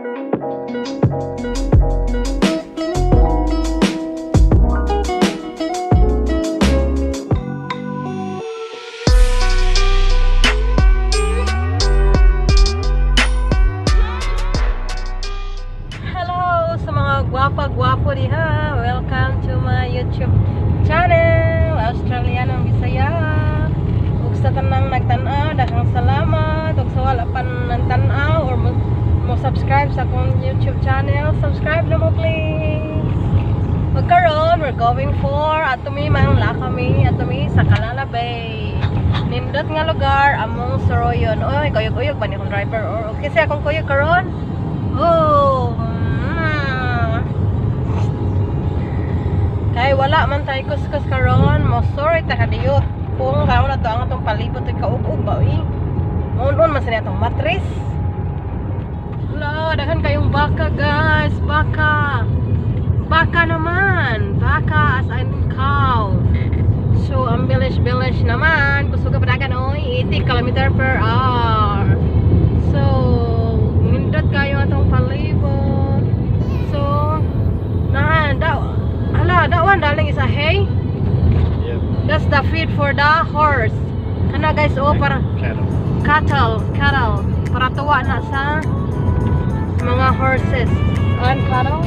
Hello sa mga gwapa-gwapo diha. Welcome to my YouTube channel, Australianong Bisaya. Ug sa tanang nagtan-aw, daghang salamat. Ug sa wala pa nagtan-aw or mo subscribe sa akong YouTube channel, subscribe na mo, please. Ug karon, we're going for adto mi mang kami adto mi sa Callala Bay. Nindot nga lugar among Soroyon. Oy, kuyog-uyog pa ni akong driver or okay sa akong kuyog karon. Oh. Kay wala man tayo kuskus karon, mo sorry ta kadiyot. Kung karon na to ang atong palibot ay kaug-ug ba eh. Muon man sa atong matris. Hala, daghan kayong baka, guys, baka. Baka naman, baka as in cow. So, ang bilis-bilis naman, kusog padagan oy, 80 km per hour. So, nindot kayo atong palibot. So, na da hala, that one, darling, is a hay. Yep. That's the feed for the horse. Kana, guys, oh, para Cattle. Cattle, cattle. Para tuwa na sa mga horses. And cattle?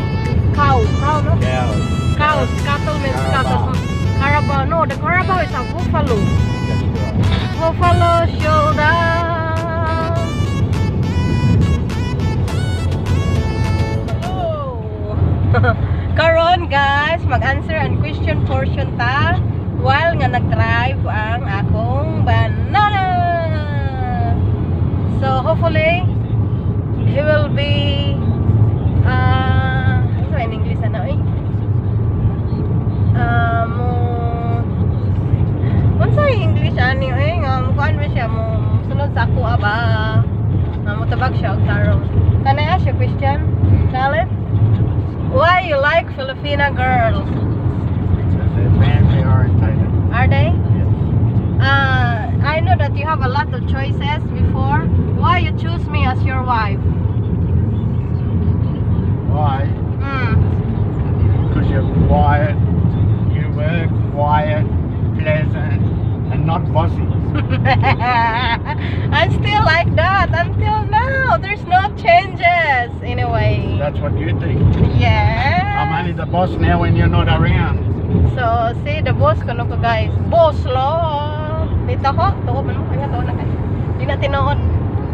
Cow, cow, no? Cows. Cows, cattle means cattle. Carabao. Carabao, no, the carabao is a buffalo. That's right. Buffalo shoulder. Hello. Karon, guys, mag-answer and question portion ta while nga nag-drive ang akong banana. So hopefully he will be ano in English ano eh? Mo unsa English ani eh nga mo kuan ba siya, mo sunod sa ako aba nga mo tabag siya og tarong. Can I ask you a question? Charlotte? Why you like Filipina girls? Because they're family orientated. Are they? Yes. I know that you have a lot of choices before. Why you choose me as your wife? Why? Mm. Because you're quiet. You were quiet, pleasant, and not bossy. I'm still like that until now. There's no changes anyway. That's what you think. Yeah. I'm only the boss now when you're not around. So, see, the boss kuno ko, guys. Boss lo. Dito ko, tuo man mo kaya tuo na kay. Di na tinuod.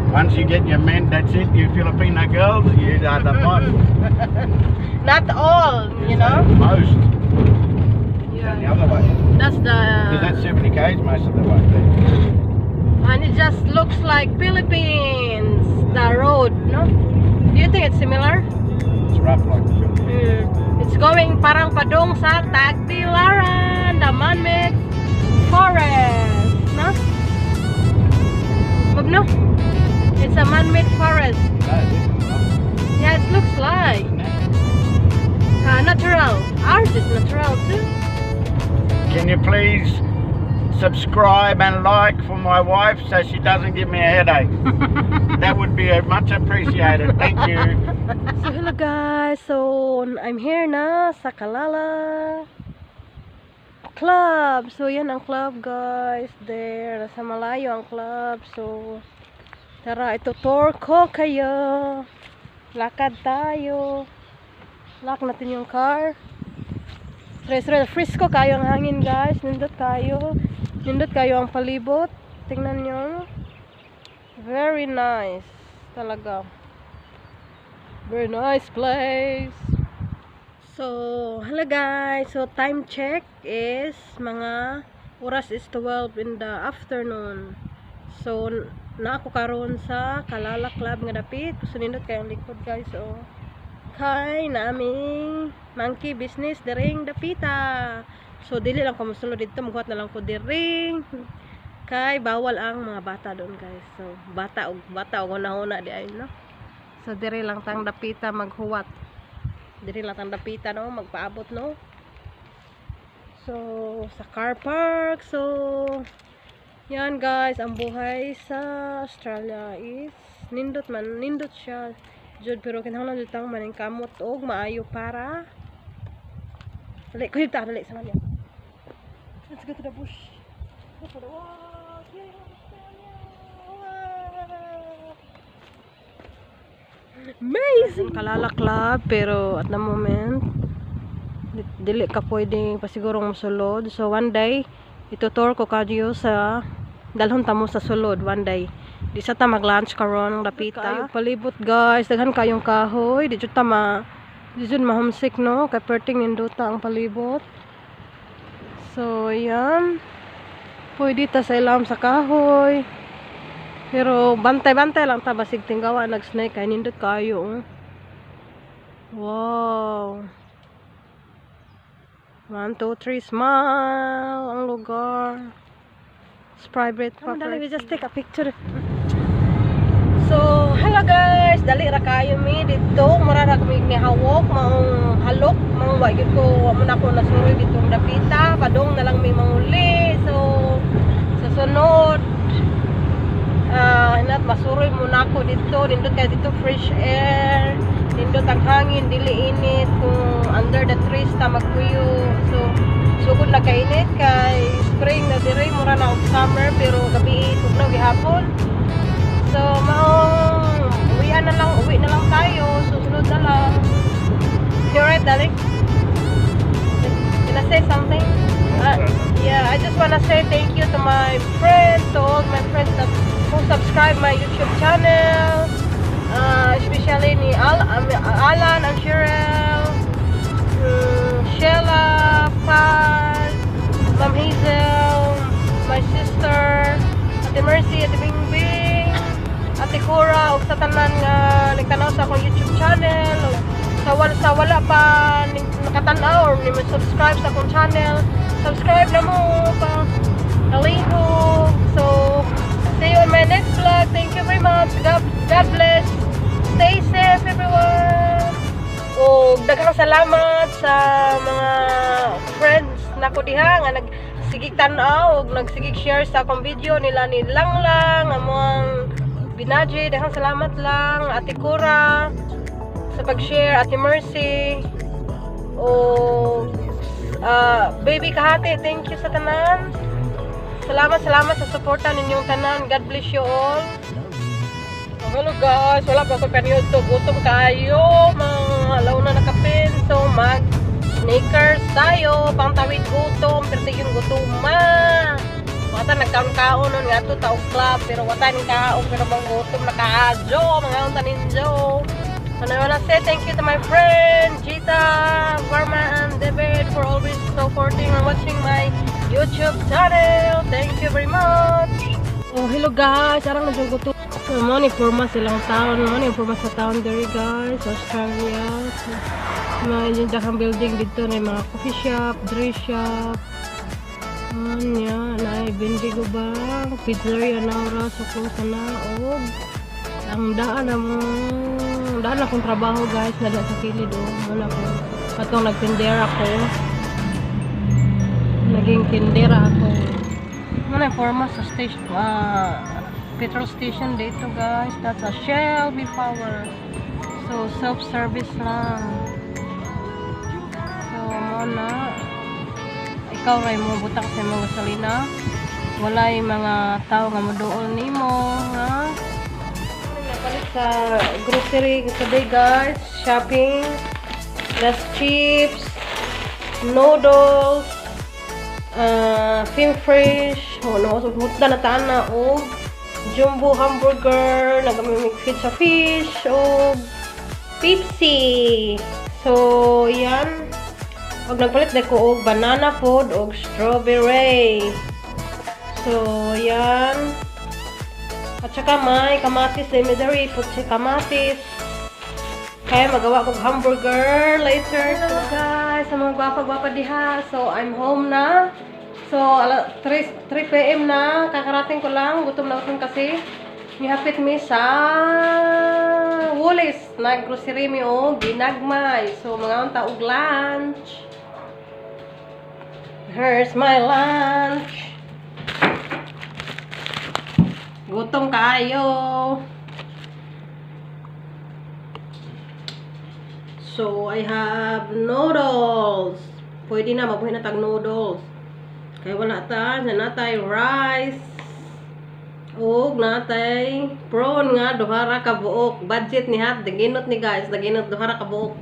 Once you get your men, that's it. You Filipino girls, you are the boss. Not all. Most. The other way. That's the Because that's 70 k's most of the way there. And it just looks like Philippines, the road, no? Do you think it's similar? It's rough like the Philippines. It's going parang padong sa Tagbilaran, the man-made forest, no? Bob, no? It's a man-made forest. No, this is not, Yeah, it looks like. Isn't it? Natural. Ours is natural too. Can you please subscribe and like for my wife so she doesn't give me a headache? That would be much appreciated. Thank you. So hello, guys. So I'm here na sa Callala Club. So yan ang club, guys. There, nasa malayo ang club. So tara, ito tour ko kayo. Lakad tayo. Lock natin yung car. Tres, tres, fresco kayo ang hangin, guys. Nindot kayo. Nindot kayo ang palibot. Tingnan nyo. Very nice. Talaga. Very nice place. So, hello, guys. So, time check is mga oras is 12 in the afternoon. So, na ako karon sa Callala Club nga dapit. So, nindot kayong likod, guys. So, kay naming monkey business diring dapita. So, dili lang ko mosulod dito, maghuwat na lang ko diring. Kay bawal ang mga bata doon, guys. So, bata og hunahuna di ay, no. So, diri lang tang dapita maghuwat. Diri lang tang dapita, no, magpaabot, no. So, sa car park. So, yan, guys, ang buhay sa Australia is nindot man, nindot siya. Jud, pero kinahanglan jud tang maningkamot og maayo para dali kuyog ta, dali sa manya. Let's go to the bush. Go for the walk. Yeah, wow. Amazing! Kalala Club, pero at the moment, dili ka pwede pa siguro mosulod. So one day, itutour ko kayo sa dalhon ta mo sa sulod one day. Di sa ta mag-lunch karon ng dapita. Kayo palibot, guys, daghan kayong kahoy, di jud ma-homesick, no, kay perting nindota ang palibot. So yan. Pwede ta sa ilam sa kahoy. Pero bantay-bantay lang ta, basig tinggawa nag-snake kay nindot kayo. Oh. Wow. One, two, three, smile. Ang lugar. It's private property. Dali, we just take a picture. So, hello guys! Dali ra kayo mi dito. Mura ra kami ni hawok, maong halok, maong wa gyud ko, wa man ako nasuroy dito ang dapita. Padong na lang mi manguli. So, sa sunod, ah, hinat masuroy muna ako dito. Nindot kay dito, fresh air. Nindot ang hangin, dili init kung under the trees ta magpuyo. So, sugod na kainit kay spring na dire, mura na og summer, pero gabi tugnaw gihapon. So, maong uwian na lang, uwi na lang tayo. Susunod na lang. You alright, darling? Can I say something? Yeah, I just wanna say thank you to my friends, to all my friends that who subscribe my YouTube channel. Especially ni Alan and Cheryl, Sheila, Paz, Ma'am Hazel, my sister, Ate Mercy, Ate Bingbing, Ate Cora, ug sa tanan nga nagtanaw sa akong YouTube channel, ug sa wala pa nakatan-aw or ni subscribe sa akong channel, subscribe na mo pa kalihok. So, see you on my next vlog. Thank you very much. God bless. Stay safe, everyone. O daghang salamat sa mga friends nako diha nga nagsigig tan-aw ug nagsigig share sa akong video nila ni Langlang, among Binaji, daghang salamat lang, Ate Cora sa pag-share, Ate Mercy, o Baby Kahati, thank you sa tanan. Salamat, salamat sa suporta ninyong tanan. God bless you all. Oh, hello guys, wala pa ko kaniyod to. Gutom kayo, mga alaw na nakapin. So mag Snickers tayo, pangtawid gutom, pero yung gutoma. Wata nagkaon-kaon nun nga to taog club, pero wata ni kaon, pero bang gutom na kaadyo, mga unta ninyo. And I wanna say thank you to my friend Gita, Varma, and David for always supporting and watching my YouTube channel. Thank you very much. Oh, hello guys. Arang na gutom. So, mo ni forma silang town. Mo ni forma sa town diri, guys. Australia. So, mga yung dakang building dito na mga coffee shop, dress shop. Anya, na Bendigo Bank, Pizzeria Naura, so close na og ang daan na mo daan akong trabaho, guys, na sa kilid, oh. Wala ko katong nagtindera ako, naging tindera ako. Ano na forma sa station, petrol station dito, guys. That's a Shell V-Power, so self service lang. So mo na ikaw ray mo butang sa imong gasolina, walay mga tao nga moduol nimo ha. Napalit sa grocery today, guys, shopping. That's chips, noodles, cream fresh, oh, no, so hutda na tana og jumbo hamburger, nagamimig sa fish og Pepsi. So yan, og nagpalit na ko og banana pod og strawberry. So yan, at saka may kamatis din may diri put si kamatis kaya magawa kog hamburger later. Hello guys, sa mga gwapa-gwapa diha. So I'm home na. So ala 3 3 p.m. na, kakarating ko lang, gutom na gutom kasi. Nihapit mi sa Woolies, nag-grocery mi og ginagmay. So mga unta og lunch. Here's my lunch. Gutom kayo. So, I have noodles. Pwede na, mabuhi na tag noodles. Kay wala ta, naa tay rice. Ug naa tay prawn nga duha ra ka buok. Budget ni hat, daginot ni, guys, daginot duha ra ka buok.